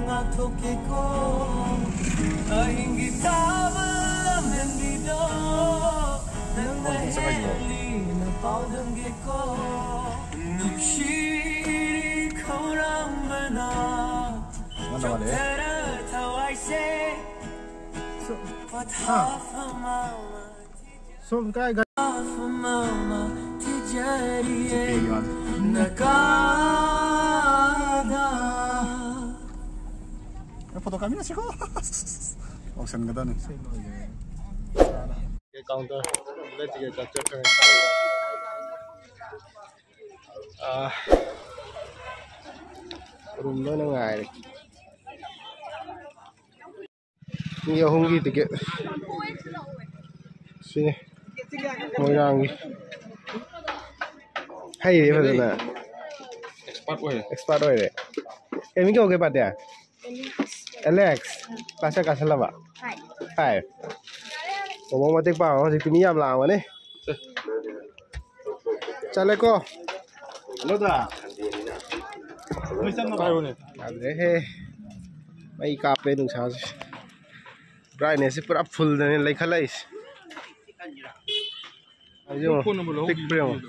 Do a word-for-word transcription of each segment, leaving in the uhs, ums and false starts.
ꯉꯥꯛꯊꯣꯛꯀꯦꯀꯣ, ꯑꯍꯤꯡꯒꯤ ꯊꯥꯕꯜ ꯂꯝꯍꯦꯟꯕꯤꯗꯣ, ꯅꯪꯅ ꯍꯦꯜꯂꯤꯅ ꯄꯥꯎꯗꯝꯒꯦꯀꯣ, ꯅꯨꯡꯁꯤꯔꯤ ꯈꯧꯔꯥꯡꯕꯅ ꯆꯣꯛꯊꯔ ꯊꯋꯥꯏꯁꯦ ꯄꯣꯊꯥꯐꯝ ꯑꯃ ꯁꯣꯝ ꯀꯥꯏ ꯒꯥ- ꯅꯀꯥꯗ꯫ ꯑꯦ, ꯐꯣꯇꯣ ꯀꯥꯞꯃꯤꯟꯅꯁꯤꯀꯣ꯫ ꯇꯧꯁꯟꯒꯗꯕꯅꯤ꯫ ꯀꯥꯎꯟꯇꯔ ꯂꯩꯇ꯭ꯔꯤꯉꯩ ꯆꯠꯈ꯭ꯔꯦ꯫ ꯑꯥ, ꯔꯨꯝꯗ ꯑꯣꯏꯅ ꯉꯥꯏꯔꯦ꯫ ꯃꯤ ꯑꯍꯨꯝꯒꯤ ꯇꯤꯀꯦꯠ꯫ ꯁꯤꯅꯤ꯫ ꯃꯣꯏꯔꯥꯡꯒꯤ꯫ ꯍꯩꯔꯦ ꯐꯖꯅ꯫ ꯑꯦꯛꯁꯄꯥꯔꯠ ꯑꯣꯏꯔꯦ꯫ ꯑꯦꯛꯁꯄꯥꯔꯠ ꯑꯣꯏꯔꯦ꯫ ꯀꯩ ꯃꯤꯡ ꯀꯧꯒꯦ, ꯄꯥꯇꯦ? ꯑꯦꯂꯦꯛꯁ꯫ ꯀ꯭ꯂꯥꯁ ꯀꯌꯥ ꯀꯥꯁꯜꯂꯕ? ꯐꯥꯏꯚ꯫ ꯐꯥꯏꯚ꯫ ꯃꯣꯃꯣ ꯃꯇꯦꯛ ꯄꯥꯡꯉꯣ, ꯍꯧꯖꯤꯛꯇꯤ ꯃꯤ ꯌꯥꯝ ꯂꯥꯛꯑꯝꯒꯅꯤ꯫ ꯆꯠꯂꯦꯀꯣ꯫ ꯍꯜꯂꯣꯗ꯫ ꯅꯣꯏ ꯆꯪꯉꯕꯣ? ꯄꯥꯏꯌꯨꯅꯦ꯫ ꯌꯥꯗ꯭ꯔꯦꯍꯦ꯫ ꯃꯩ ꯀꯥꯞꯄꯦ ꯅꯨꯡꯁꯥꯁꯦ꯫ ꯕ꯭ꯔꯥꯏꯠꯅꯦꯁꯁꯦ ꯄꯨꯔꯥ ꯐꯨꯜꯗꯅꯦ ꯂꯩꯈꯠꯂꯛꯏꯁꯦ꯫ ꯑꯗꯨ ꯌꯦꯡꯉꯣ, ꯐꯣꯟ ꯅꯝꯕꯔ ꯂꯧꯍꯧꯗꯦ꯫ ꯄꯤꯛꯄ꯭ꯔꯥ ꯌꯦꯡꯉꯣ꯫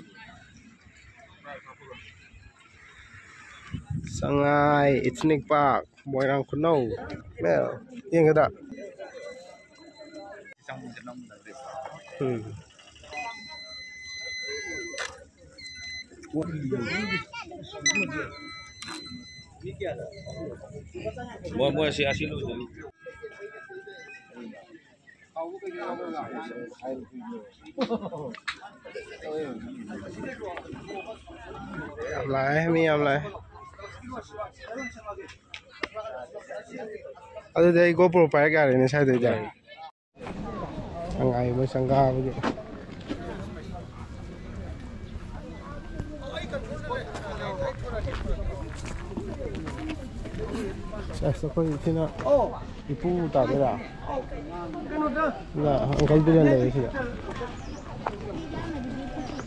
ꯁꯉꯥꯏ ꯏꯊꯅꯤꯛ ꯄꯥꯔꯛ, ꯃꯣꯏꯔꯥꯡ ꯈꯨꯅꯧ꯫ ꯃꯦ-, ꯌꯦꯡꯒꯗ꯭ꯔꯥ? ꯎꯝ꯫ ꯃꯣꯏ, ꯃꯣꯏ ꯑꯁꯤ, ꯑꯁꯤ ꯂꯣꯏꯗꯣꯏꯅꯤ꯫ ꯌꯥꯝ ꯂꯥꯛꯑꯦ, ꯃꯤ ꯌꯥꯝ ꯂꯥꯛꯑꯦ꯫ ꯑꯗꯨꯗꯤ ꯑꯩ GoPro ꯄꯥꯏꯔꯛ ꯌꯥꯔꯦꯅꯦ ꯁ꯭ꯋꯥꯏꯗꯩꯗꯤ꯫ ꯁꯉꯥꯏ ꯃꯣꯏ ꯁꯪꯒꯥꯕꯒꯤ꯫ ꯑꯁ, ꯑꯩꯈꯣꯏ ꯁꯤꯅ ꯏꯄꯨ ꯇꯥꯗꯣꯏꯔꯥ? ꯁꯤꯅ ꯑꯪꯀꯜ ꯕꯤꯔꯦꯟ ꯂꯩꯔꯦ ꯁꯤꯗ꯫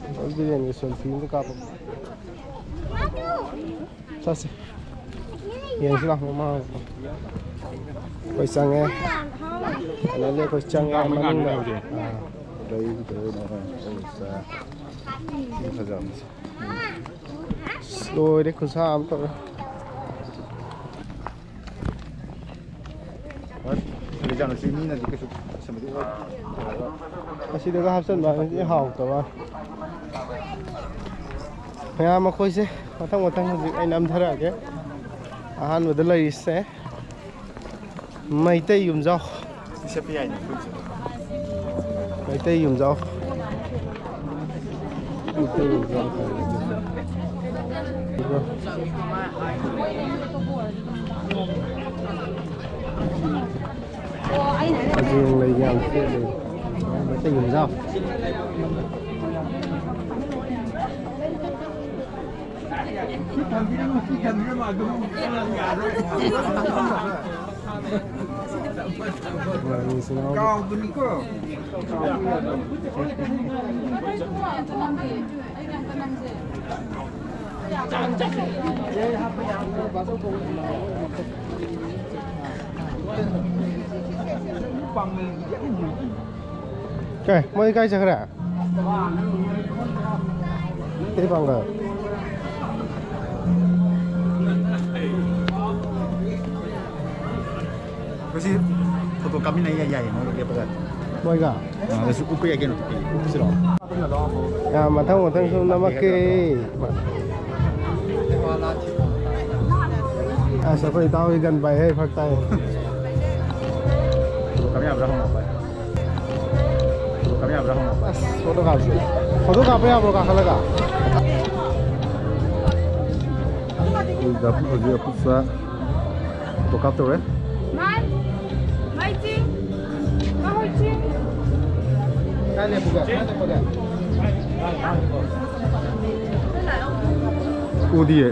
ꯑꯪꯀꯜ ꯕꯤꯔꯦꯟꯒꯤ ꯁꯦꯜꯐꯤ ꯑꯝꯇ ꯀꯥꯞꯄꯣ꯫ ꯆꯠꯁꯦ꯫ ꯌꯦꯡꯁꯤ ꯂꯥꯛꯑꯣ, ꯃꯃꯥꯡ꯫ ꯑꯩꯈꯣꯏ ꯆꯪꯉꯦ꯫ ꯐꯥꯏꯅꯦꯜꯂꯤ ꯑꯩꯈꯣꯏ ꯆꯪꯉꯦ ꯃꯅꯨꯡꯗ꯫ ꯑꯥ꯫ ꯂꯩ, ꯂꯩ, ꯂꯩ, ꯂꯩ꯫ ꯁꯤ ꯐꯖꯕꯅꯤ꯫ ꯑꯁ, ꯂꯣꯏꯔꯦ, ꯈꯨꯠꯁꯥ ꯑꯃ ꯇꯧꯔꯦ꯫ ꯍꯣꯏ, ꯐꯤꯖꯥ ꯃꯁꯤ ꯃꯤꯅꯗꯤ ꯀꯩꯁꯨ ꯁꯦꯝꯕꯗꯤ ꯑꯣꯏ-, ꯑꯣꯏꯔꯣꯏ꯫ ꯑꯁꯤꯗꯒ ꯍꯥꯞꯆꯤꯟꯕ ꯍꯥꯏꯕꯁꯤ ꯍꯥꯎꯇꯕ꯫ ꯃꯌꯥꯝ, ꯑꯩꯈꯣꯏꯁꯦ ꯃꯊꯪ ꯃꯊꯪ ꯍꯧꯖꯤꯛ ꯑꯩ ꯅꯝꯊꯔꯛꯑꯒꯦ꯫ ꯑꯍꯥꯟꯕꯗ ꯂꯩꯔꯤꯁꯦ ꯃꯩꯇꯩ ꯌꯨꯝꯖꯥꯎ꯫ ꯁꯤ ꯁꯦꯠꯄ ꯌꯥꯏꯅꯦ, ꯑꯩꯈꯣꯏꯁꯨ꯫ ꯃꯩꯇꯩ ꯌꯨꯝꯖꯥꯎ꯫ ꯃꯩꯇꯩ ꯌꯨꯝꯖꯥꯎ꯫ ꯀꯖꯦꯡ ꯂꯩ ꯌꯥꯝ ꯊꯦꯠꯂꯦ꯫ ꯃꯩꯇꯩ ꯌꯨꯝꯖꯥꯎ꯫ ꯀꯥꯎꯕꯅꯤꯀꯣ꯫ ꯀꯩ, ꯃꯣꯏ ꯀꯥꯏ ꯆꯠꯈ꯭ꯔꯦ? ꯀꯩ ꯄꯥꯡꯒꯜ? ꯃꯁꯤ ꯐꯣꯇꯣ ꯀꯥꯞꯃꯤꯟꯅ ꯌꯥꯏ, ꯌꯥꯏꯌꯦ, ꯃꯣꯏꯒ ꯂꯦꯞꯄꯒ꯫ ꯃꯣꯏꯒ? ꯑꯥ, ꯑꯗꯨꯁꯨ ꯎꯞꯄ ꯌꯥꯏ ꯀꯩꯅꯣ, ꯎꯞꯁꯤꯔꯣ? ꯌꯥ, ꯃꯊꯪ ꯃꯊꯪ ꯁꯨꯝ ꯅꯝꯃꯛꯀꯦ꯫ ꯑꯁ, ꯑꯩꯈꯣꯏ ꯏꯇꯥꯎꯒꯤ ꯒꯟ ꯄꯥꯏ, ꯍꯦ, ꯐꯔꯛ ꯇꯥꯏ꯫ ꯐꯣꯇꯣ ꯀꯥꯞ ꯌꯥꯕ꯭ꯔꯥ ꯍꯪꯉꯣ, ꯚꯥꯏ꯫ ꯐꯣꯇꯣ ꯀꯥꯞ ꯌꯥꯕ꯭ꯔꯥ ꯍꯪꯉꯣ꯫ ꯑꯁ, ꯐꯣꯇꯣ ꯀꯥꯞꯁꯤ꯫ ꯐꯣꯇꯣ ꯀꯥꯞꯄ ꯌꯥꯕ꯭ꯔꯣ ꯀꯥꯈꯠꯂꯒ? ꯑꯩꯈꯣꯏ ꯗꯥ ꯄꯨ ꯍꯧꯖꯤꯛ ꯑꯄꯨꯛꯁ ꯐꯣꯇꯣ ꯀꯥꯞꯇꯧꯔꯦ꯫ ꯃꯥꯏ, ꯃꯥꯏ ꯆꯤꯡ, ꯃꯥ ꯍꯣꯏ ꯆꯤꯡ꯫ ꯀꯥꯏ ꯂꯦꯞꯄꯨꯒꯦ? ꯀꯥꯏ ꯂꯦꯞꯄꯨꯒꯦ? ꯎꯗꯤꯌꯦ꯫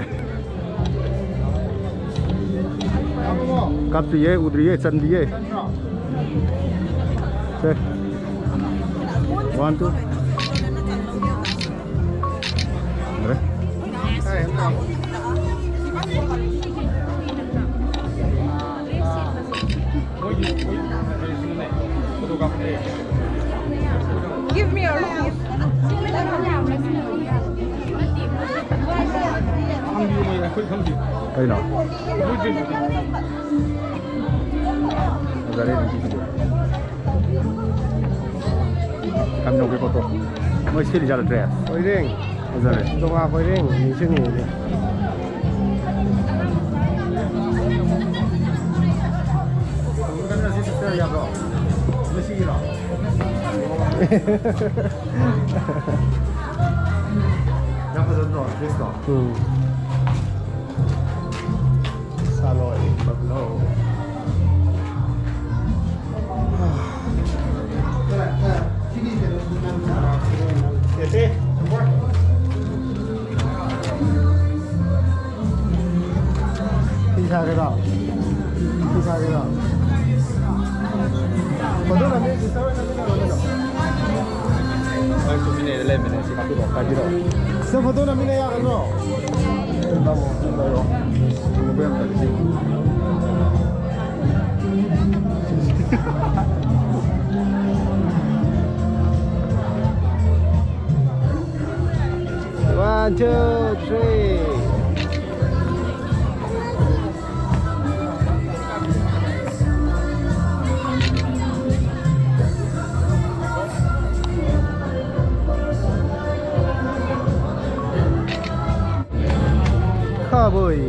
ꯀꯥꯞꯇ꯭ꯔꯤꯌꯦ, ꯎꯗ꯭ꯔꯤꯌꯦ, ꯆꯟꯗꯤꯌꯦ꯫ ꯁꯦ꯫ One, two꯫ ꯌꯥꯔꯦ꯫ Give me your receipt. ꯀꯩꯅꯣ? ꯐꯖꯔꯦ ꯅꯨꯄꯤꯁꯤꯗꯤ꯫ ꯀꯝꯗꯧꯒꯦ ꯐꯣꯇꯣ? ꯃꯣꯏ ꯁꯦꯠꯂꯤ ꯖꯥꯠꯂꯣ ꯗ꯭ꯔꯦꯁ? ꯀꯣꯏꯔꯦꯡ꯫ ꯐꯖꯔꯦ꯫ ꯗꯣꯉꯥ ꯀꯣꯏꯔꯦꯡ ꯅꯤꯡꯁꯤꯡꯉꯤꯅꯦ꯫ ꯀꯩꯅꯣꯁꯤ ꯁꯤꯁꯇꯔ ꯌꯥꯕ꯭ꯔꯣ? ꯃꯁꯤꯒꯤꯔꯣ? ꯌꯥꯝ ꯐꯖꯗ꯭ꯔꯣ ꯗ꯭ꯔꯦꯁꯇꯣ? ꯎꯝ꯫ ꯁꯥꯂꯣꯏ ꯄꯕ꯭ꯂꯣ꯫ ꯁꯤꯒꯤ ꯀꯩꯅꯣꯁꯤ ꯅꯪ ꯁꯦ, ꯁꯦ, ꯐꯤ ꯁꯥꯒꯦꯔꯣ? ꯐꯤ ꯁꯥꯒꯦꯔꯣ? ꯐꯣꯇꯣ ꯅꯝꯃꯤ, ꯁꯤꯁꯇꯔ ꯍꯣꯏ ꯅꯝꯃꯤꯟꯅꯔꯣ ꯀꯩꯅꯣ? ꯅꯪ ꯇꯨꯃꯤꯟꯅ ꯂꯩꯔꯝꯃꯤꯅꯦ, ꯁꯤ ꯀꯥꯞꯊꯣꯛꯈ꯭ꯔꯣ, ꯀꯥꯏꯕꯤꯔꯛꯑꯣ꯫ ꯁꯤꯗ ꯐꯣꯇꯣ ꯅꯝꯃꯤꯟꯅ ꯌꯥꯒꯗ꯭ꯔꯣ? ꯅꯝꯃꯣ, ꯅꯝꯃꯣ꯫ ꯎꯕ ꯌꯥꯝ ꯇꯜꯂꯤ, ꯁꯤ꯫ One, two, three. Cowboy.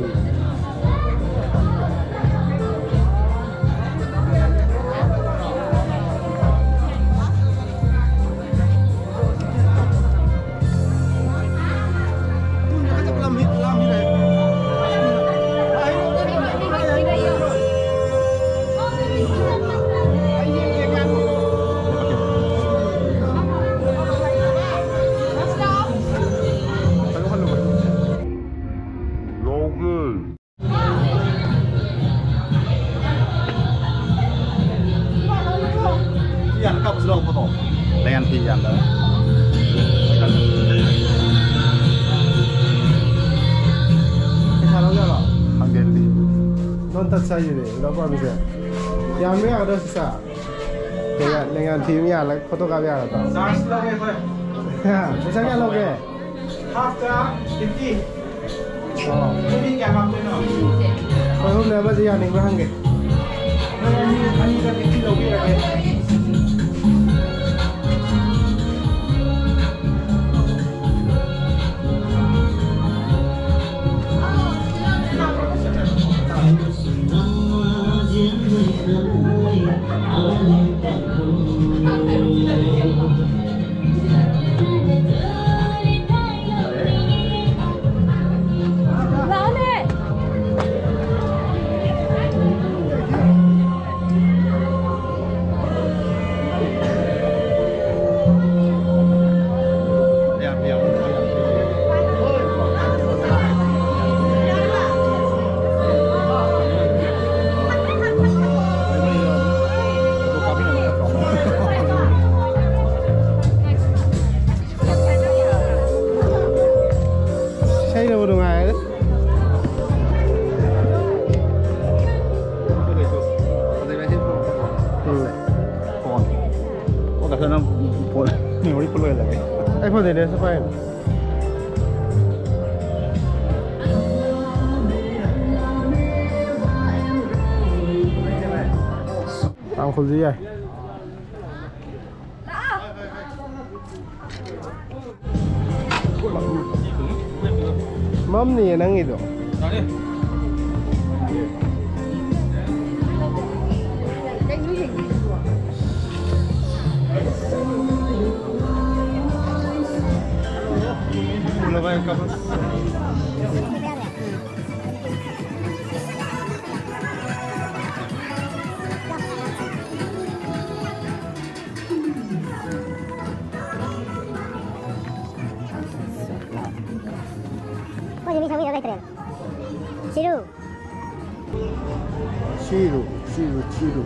ꯁꯤ ꯌꯥꯅ ꯀꯥꯞꯄꯁꯨ ꯂꯥꯛꯑꯣ ꯐꯣꯇꯣ꯫ ꯂꯩꯌꯥꯟ ꯐꯤ ꯌꯥꯟꯗ꯫ ꯄꯩꯁꯥ ꯂꯧꯖꯔꯣ? ꯈꯪꯗꯦ ꯑꯗꯨꯗꯤ꯫ ꯅꯣꯟ ꯇꯠꯁ ꯍꯥꯏꯁꯤꯗꯤ, ꯂꯧꯕ ꯄꯥꯝꯃꯤꯁꯦ꯫ ꯌꯥꯟꯕ ꯌꯥꯒꯗ꯭ꯔꯣ, ꯁꯤꯁꯇꯔ? ꯂꯦꯡꯌꯥꯟ ꯊꯤꯕ ꯌꯥꯜꯂꯒ ꯐꯣꯇꯣ ꯀꯥꯞ ꯌꯥꯔꯗ꯭ꯔꯣ? ꯆꯥꯔꯖ ꯂꯧꯋꯦ ꯑꯩꯈꯣꯏ꯫ ꯄꯩꯁꯥ ꯀꯌꯥ ꯂꯧꯒꯦ? ꯍꯥꯐꯇ ꯐꯤꯐꯇꯤ꯫ ꯑꯣ꯫ ꯅꯣꯏ ꯃꯤ ꯀꯌꯥ ꯍꯥꯞꯇꯣꯏꯅꯣ? ꯑꯩꯈꯣꯏ ꯑꯍꯨꯝꯅ ꯑꯃꯁꯦ ꯌꯥꯅꯤꯡꯕ꯭ꯔꯥ ꯍꯪꯒꯦ꯫ ꯅꯣꯏ ꯑꯅꯤ, ꯑꯅꯤꯗ ꯐꯤꯐꯇꯤ ꯂꯧꯕꯤꯔꯒꯦ꯫ ꯏꯁꯩꯅꯕꯨ ꯅꯨꯡꯉꯥꯏꯔꯦ꯫ ꯎꯝ꯫ ꯐꯣꯟ꯫ ꯑꯣ, ꯗꯥꯛꯇꯔ, ꯅꯪ ꯐꯣꯟ memory full ꯑꯣꯏꯍꯜꯂꯒꯦ꯫ ꯑꯩ ꯐꯣꯟꯗꯩꯅꯦ ꯁꯤ ꯄꯥꯏ꯫ ꯇꯥꯡꯈꯨꯜꯁꯨ ꯌꯥꯏ꯫ ꯃꯝꯅꯤꯌꯦ ꯅꯪꯒꯤꯗꯣ꯫ ꯑꯩꯈꯣꯏꯁꯨ ꯃꯤ ꯁꯪꯕꯤꯅꯕ ꯂꯩꯇ꯭ꯔꯦꯕ꯫ ꯁꯤꯔꯨ꯫ ꯁꯤꯔꯨ, ꯁꯤꯔꯨ, ꯁꯤꯔꯨ꯫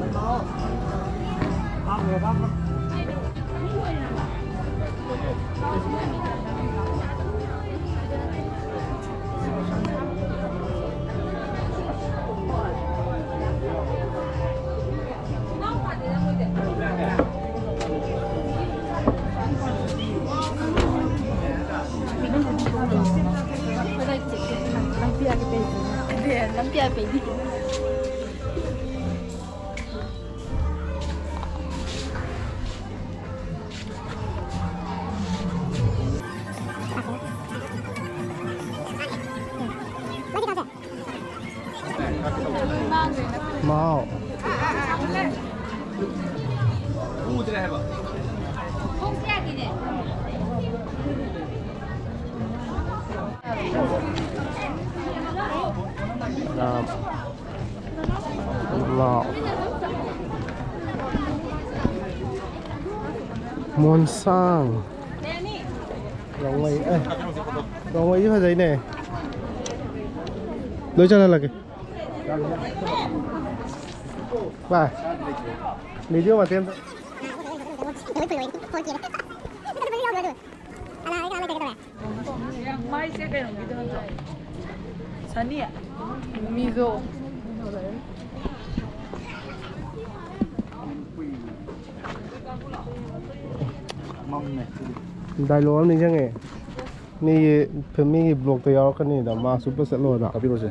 ꯃꯍꯥꯎ꯫ ꯃꯣꯟꯁꯥꯡ꯫ ꯔꯣꯡꯃꯩ, ꯑꯦ, ꯔꯣꯡꯃꯩꯁꯨ ꯐꯖꯩꯅꯦ꯫ ꯂꯣꯏ ꯆꯠꯍꯜꯂꯒꯦ꯫ ꯚꯥꯏ, ꯚꯤꯗꯤꯑꯣ ꯃꯇꯦꯛ ꯑꯝꯇ꯫ ꯃꯥꯏꯁꯦ ꯀꯩꯅꯣꯒꯤꯗꯣ ꯅꯠꯇ꯭ꯔꯣ? ꯁꯅꯤ? ꯃꯤꯖꯣ꯫ ꯗꯥꯏꯂꯣꯒ ꯑꯃ ꯅꯤꯡꯁꯤꯡꯉꯦ꯫ ꯃꯤꯒꯤ, ꯃꯤꯒꯤ ꯕ꯭ꯂꯣꯛꯇ ꯌꯥꯎꯔꯛꯀꯅꯤꯗ, ꯃꯥꯁ ꯎꯞꯄ ꯆꯠꯂꯣꯗ꯫ ꯀꯥꯞꯄꯤꯔꯣꯁꯦ꯫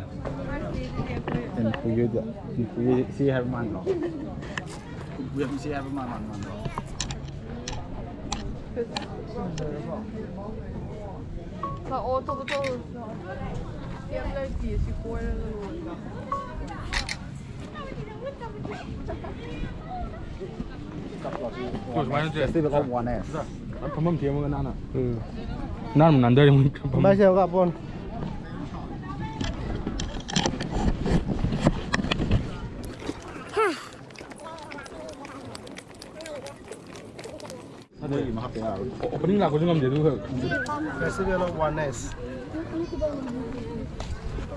ꯑꯦ, ꯅꯤꯐꯨ ꯌꯩꯗ꯫ ꯅꯤꯐꯨ ꯌꯩ ꯏꯆꯦ ꯍꯥꯏꯕ ꯃꯥꯟꯗ꯭ꯔꯣ? ꯅꯤꯐꯨ ꯌꯩ ꯏꯆꯦ ꯍꯥꯏꯕ ꯃꯥꯟ-, ꯃꯥꯟ-, ꯃꯥꯟꯗ꯭ꯔꯣ? ꯂꯥꯛꯑꯣ, ꯑꯇꯣꯞꯄ ꯇꯧꯔꯁꯤ ꯂꯥꯛꯑꯣ꯫ ꯀꯩꯝ ꯂꯩꯇꯤꯌꯦ, ꯁꯤ ꯀꯣꯏꯔꯒ ꯂꯣꯏꯔꯦ꯫ ꯁꯨꯃꯥꯏꯅ ꯇꯧꯁꯦ꯫ Festival of Oneness꯫ ꯐꯝꯐꯝ ꯊꯦꯝꯃꯒ ꯅꯥꯟꯅ꯫ ꯎꯝ꯫ ꯅꯥꯟꯕꯨ ꯅꯥꯟꯗꯔꯦ ꯃꯣꯏ ꯐꯝꯐꯝ꯫ ꯚꯥꯏ, ꯁꯦ ꯑꯃꯨꯛ ꯀꯥꯞꯄꯣꯅꯦ꯫ ꯃꯣꯏꯒꯤ ꯑꯃ ꯍꯥꯞꯄ ꯌꯥꯔꯣꯏ꯫ ꯑꯣ-, opening ꯂꯥꯛꯄꯁꯨ ꯉꯝꯗꯦ ꯑꯗꯨꯒ꯫ Festival of Oneness꯫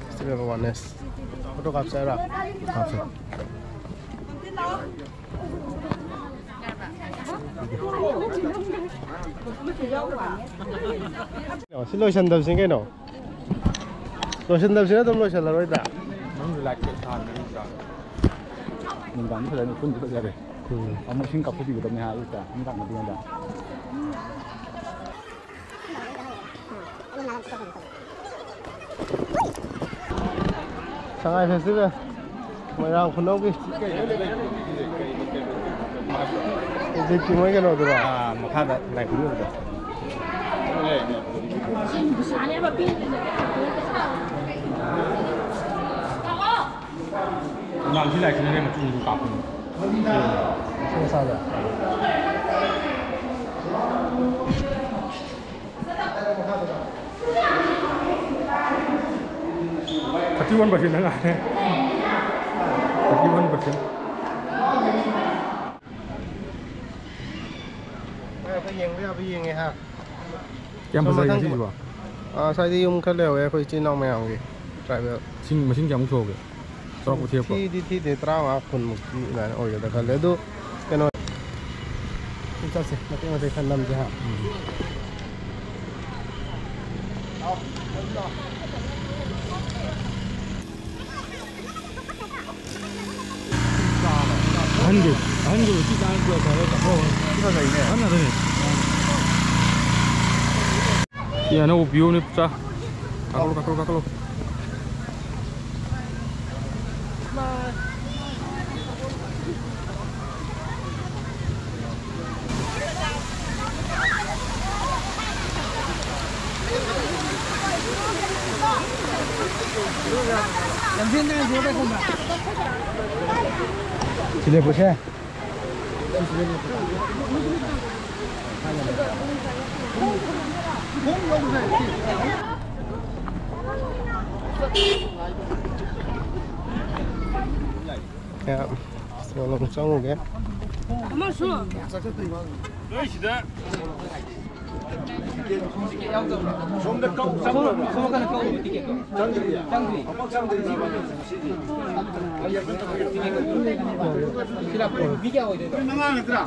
Festival of Oneness꯫ Photo ꯀꯥꯞꯁꯦ ꯍꯥꯏꯔꯣ? ꯀꯥꯞꯁꯦ꯫ ꯁꯤ ꯂꯣꯏꯁꯟꯗꯕꯁꯤ ꯀꯩꯅꯣ? ꯂꯣꯏꯁꯟꯗꯕꯁꯤꯅ ꯑꯗꯨꯝ ꯂꯣꯏꯁꯜꯂꯔꯣꯏꯗ꯭ꯔꯥ? ꯃꯅꯨꯡꯗ ꯂꯥꯏꯠ ꯀꯩ ꯊꯥꯟꯕꯅꯤ ꯅꯨꯡꯗꯥꯡ꯫ ꯅꯨꯡꯗꯥꯡꯗꯤ ꯐꯖꯅ ꯎꯐꯨꯟꯗꯤ ꯐꯖꯔꯦ꯫ ꯎꯝ꯫ ꯑꯃꯨꯛ ꯏꯁꯤꯡ ꯀꯥꯞꯊꯣꯛꯄꯤꯒꯗꯕꯅꯤ ꯍꯥꯏ ꯑꯌꯨꯛꯇ ꯅꯨꯡꯗꯥꯡ ꯃꯇꯨꯡꯗ꯫ ꯁꯉꯥꯏ ꯐꯦꯁꯇꯤꯚꯦꯜ, ꯃꯣꯏꯔꯥꯡ ꯈꯨꯅꯧꯒꯤ꯫ ꯏꯖꯤꯞꯀꯤ ꯃꯣꯏ ꯀꯩꯅꯣꯗꯨꯔꯣ? ꯑꯥ, ꯃꯈꯥꯗ ꯂꯥꯏ ꯈꯨꯔꯨꯝꯕꯗꯣ꯫ ꯃꯥꯡꯁꯤ ꯂꯥꯏꯁꯤꯅꯅꯦ ꯃꯆꯨ ꯃꯆꯨ ꯀꯥꯞꯄꯅꯤ꯫ ꯃꯁꯥ ꯃꯁꯥꯗ꯫ Thirty one percent ꯉꯥꯏꯔꯦ꯫ Thirty one percent꯫ ꯑꯩꯈꯣꯏ ꯌꯦꯡꯕ ꯌꯥꯕ ꯌꯦꯡꯉꯦ ꯍꯥ꯫ ꯌꯥꯝ ꯑꯗꯣ ꯐꯖꯩ ꯃꯊꯪ ꯉꯁꯤꯁꯤꯀꯣ꯫ ꯑꯥ, ꯁ꯭ꯋꯥꯏꯗ ꯌꯨꯝ ꯈꯔ ꯂꯩꯍꯧꯋꯦ ꯑꯩꯈꯣꯏ ꯏꯆꯤꯜ ꯏꯅꯥꯎ ꯃꯌꯥꯝꯒꯤ ꯇ꯭ꯔꯥꯏꯕꯦꯜ꯫ ꯃꯁꯤꯡ, ꯃꯁꯤꯡ ꯀꯌꯥꯃꯨꯛ ꯁꯨꯍꯧꯒꯦ? ꯆꯥꯎꯔꯥꯛꯄ ꯊꯤꯔꯛꯄ? ꯊꯤꯗꯤ ꯊꯤꯗꯦ, ꯇꯔꯥꯃꯉꯥ ꯀꯨꯟꯃꯨꯛꯇꯤ ꯑꯗꯨꯃꯥꯏꯅ ꯑꯣꯏꯒꯗ꯭ꯔꯥ ꯈꯜꯂꯦ꯫ ꯑꯗꯨ ꯀꯩꯅꯣ, ꯁꯨꯝ ꯆꯠꯁꯦ, ꯃꯇꯦꯛ ꯃꯇꯦꯛ ꯈꯔ ꯅꯝꯁꯦ ꯍꯥ꯫ ꯎꯝ꯫ ꯑꯍꯟꯒꯤ, ꯑꯍꯟꯒꯤ ꯎꯆꯤ ꯆꯥꯅ ꯄꯨꯔꯛꯄ ꯍꯥꯏꯕ ꯆꯥꯛꯍꯥꯎ꯫ ꯁꯤ ꯐꯖꯩꯅꯦ꯫ ꯑꯍꯟ ꯉꯥꯛꯇꯅꯦ꯫ ꯁꯤ ꯑꯅꯧꯕ ꯄꯤꯌꯣꯅꯦ ꯄꯨꯆꯥ꯫ ꯀꯥꯈꯠꯂꯣ, ꯀꯥꯈꯠꯂꯣ, ꯀꯥꯈꯠꯂꯣ꯫ ꯁꯤꯗ ꯄꯨꯁꯦ꯫ ꯌꯥ, ꯐꯦꯁꯇꯤꯚꯦꯜ ꯑꯃꯨꯛ ꯆꯪꯉꯨꯒꯦ꯫ ꯅꯣꯏ ꯁꯤꯗ ꯁꯣꯝꯗ ꯀꯛꯎ ꯆꯪꯗꯕ꯭ꯔꯥ? ꯆꯪꯗ꯭ꯔꯤꯌꯦ? ꯑꯃꯨꯛ ꯆꯪꯗ꯭ꯔꯤ꯫ ꯁꯤꯗꯤ ꯃꯤ ꯀꯌꯥ ꯑꯣꯏꯗꯣꯏꯅꯣ? ꯅꯣꯏ ꯃꯉꯥ ꯅꯠꯇ꯭ꯔꯥ?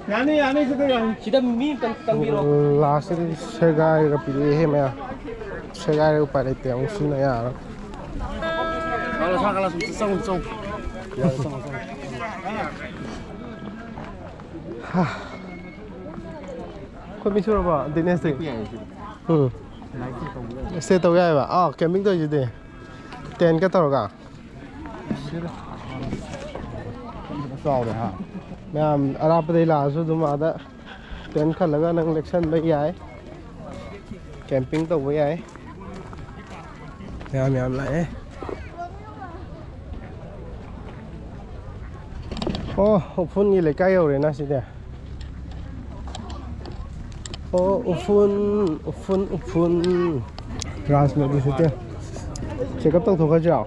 ꯌꯥꯅꯤ, ꯌꯥꯅꯤ, ꯁꯤꯗ ꯌꯥꯅꯤ꯫ ꯁꯤꯗ ꯃꯤ ꯑꯝꯇꯪ ꯆꯪꯕꯤꯔꯣ꯫ ꯂꯥꯁꯇꯗꯤ ꯁꯦꯒꯥꯏꯔꯒ ꯄꯤꯔꯛꯑꯦꯍꯦ ꯃꯌꯥꯝ꯫ ꯁꯦꯒꯥꯏꯔꯒ ꯎꯄꯥꯏ ꯂꯩꯇꯦ, ꯑꯃꯨꯛ ꯁꯤꯖꯤꯟꯅ ꯌꯥꯔꯔꯣꯏ꯫ ꯍꯥ꯫ ꯑꯩꯈꯣꯏ ꯃꯤ ꯁꯨꯔꯕꯣ? ꯗꯤꯅꯦꯁꯇꯤ? ꯎꯝ꯫ ꯁ꯭ꯇꯦ ꯇꯧ ꯌꯥꯏꯕ꯫ ꯑꯥ, ꯀꯦꯝꯄꯤꯡ ꯇꯧꯔꯤꯁꯤꯗꯤ꯫ ꯇꯦꯟꯠꯀ ꯇꯧꯔꯒ꯫ ꯆꯥꯎꯔꯦ ꯍꯥ꯫ ꯃꯌꯥꯝ ꯑꯔꯥꯞꯄꯗꯩ ꯂꯥꯛꯑꯁꯨ ꯑꯗꯨꯝ ꯑꯥꯗ ꯇꯦꯟꯠ ꯈꯜꯂꯒ ꯅꯪ ꯂꯦꯛꯁꯟꯕ ꯌꯥꯏ꯫ ꯀꯦꯝꯄꯤꯡ ꯇꯧꯕ ꯌꯥꯏ꯫ ꯃꯌꯥꯝ ꯌꯥꯝ ꯂꯥꯛꯑꯦ꯫ ꯑꯣ, ꯎꯐꯨꯟꯒꯤ ꯂꯩꯀꯥꯏ ꯌꯧꯔꯦꯅ ꯁꯤꯗꯤ꯫ ꯑꯣ, ꯎꯐꯨꯟ, ꯎꯐꯨꯟ, ꯎꯐꯨꯟ꯫ ꯔꯥꯖ ꯃꯦꯗꯤꯁꯤꯇꯦ꯫ ꯆꯦꯛꯑꯞ ꯇꯧꯊꯣꯛꯈ꯭ꯔꯁꯤꯔꯣ?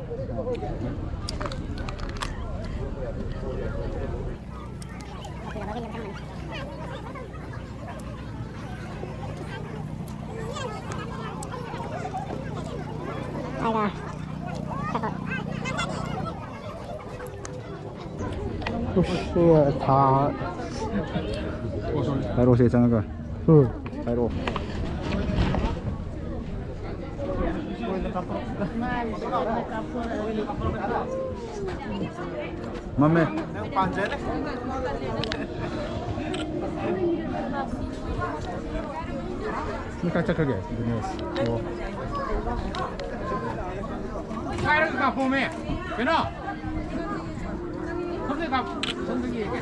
ꯎꯁ, ꯊꯥ꯫ ꯍꯥꯏꯔꯛꯑꯣꯁꯦ ꯆꯪꯉꯒ꯫ ꯎꯝ꯫ ꯍꯥꯏꯔꯛꯑꯣ꯫ ꯃꯝꯃꯦ꯫ ꯅꯪ ꯀꯥꯏ ꯆꯠꯈ꯭ꯔꯒꯦ, ꯗꯤꯅꯦꯁ? ꯑꯣ꯫ ꯍꯥꯏꯔꯒ ꯀꯥꯞꯄꯣꯃꯦ꯫ ꯀꯩꯅꯣ? ꯁꯣꯝꯗ ꯀꯥꯞ-, ꯁꯣꯝꯗꯒꯤ ꯌꯦꯡꯒꯦ꯫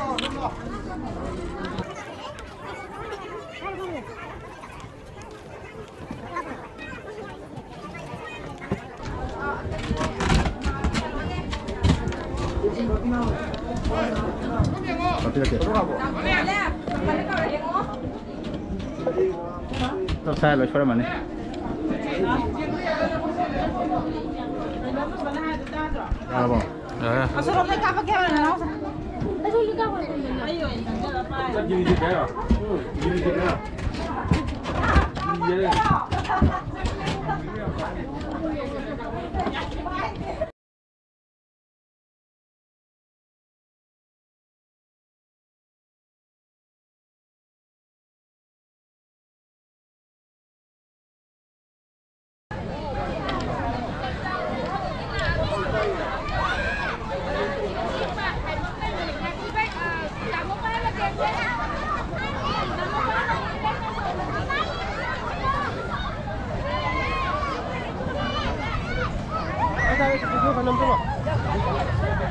ꯆꯞ ꯆꯥꯅ ꯂꯣꯏ ꯁꯣꯏꯔꯝꯃꯅꯤ꯫ ꯌꯥꯔꯕꯣ? ꯌꯥꯔꯦ꯫ ꯑꯁꯣꯝꯗ ꯀꯥꯞꯄꯛꯀꯦ ꯍꯥꯏꯔꯣ, ꯅꯅꯥꯎꯁꯦ?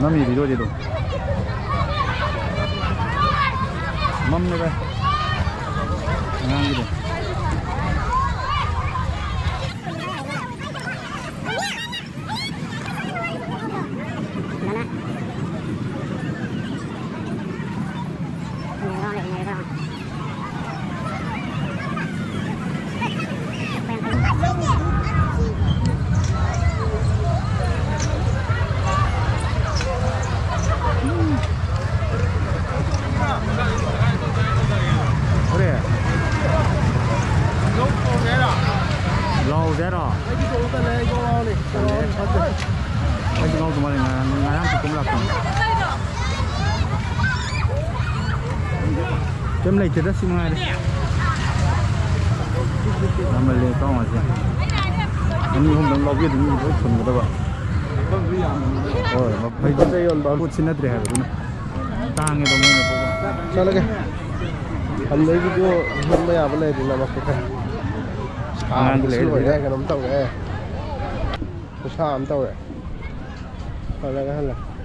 ꯅꯝꯃꯤ video ꯗꯤ ꯑꯗꯨꯝ꯫ ꯃꯝꯃꯦ ꯚꯥꯏ꯫ ꯑꯉꯥꯡꯒꯤꯗꯣ꯫ ꯀꯔꯤ? ꯂꯥꯎꯁꯦ ꯍꯥꯏꯔꯣ? ꯑꯩꯁꯨ ꯉꯥꯎꯗꯧ ꯃꯥꯜꯂꯦ, ꯉꯔꯥꯡ, ꯉꯔꯥꯡꯁꯨ ꯀꯨꯝ ꯂꯥꯛꯄꯅꯤ꯫ ꯀꯩꯝ ꯂꯩꯇꯦꯗ, ꯁꯤ ꯃꯉꯥꯏꯔꯦ꯫ ꯌꯥꯝꯃꯜꯂꯦ, ꯇꯥꯎ ꯉꯁꯤ꯫ ꯑꯅꯤ ꯑꯍꯨꯝꯗꯪ ꯂꯧꯒꯦ, ꯑꯗꯨꯝ ꯂꯣꯏ ꯐꯨꯟꯒꯗꯕ꯫ ꯍꯣꯏ, ꯃꯐꯝ ꯄꯣꯠ ꯆꯩ ꯌꯣꯟꯕ꯫ ꯄꯣꯠ ꯁꯤꯠꯅꯗ꯭ꯔꯦ ꯍꯥꯏꯕꯗꯨꯅ꯫ ꯇꯥꯡꯉꯦꯕ ꯃꯣꯏꯅ ꯄꯣꯠ꯫ ꯆꯠꯂꯒꯦ꯫ ꯍꯟꯕꯩ video ꯅꯝꯕ ꯌꯥꯕ ꯂꯩꯔꯗꯤ ꯅꯝꯃꯛꯀꯦ ꯈꯔ꯫ ꯑꯉꯥꯡꯒꯤ ꯁꯥꯕꯁꯨ ꯂꯩꯔꯗꯤ꯫ ꯂꯣꯏꯔꯦ, ꯀꯩꯅꯣꯝ ꯇꯧꯔꯦ꯫ ꯈꯨꯁꯥ ꯑꯃ ꯇꯧꯔꯦ꯫ ꯍꯜꯂꯒꯦ, ꯍꯜꯂꯒꯦ꯫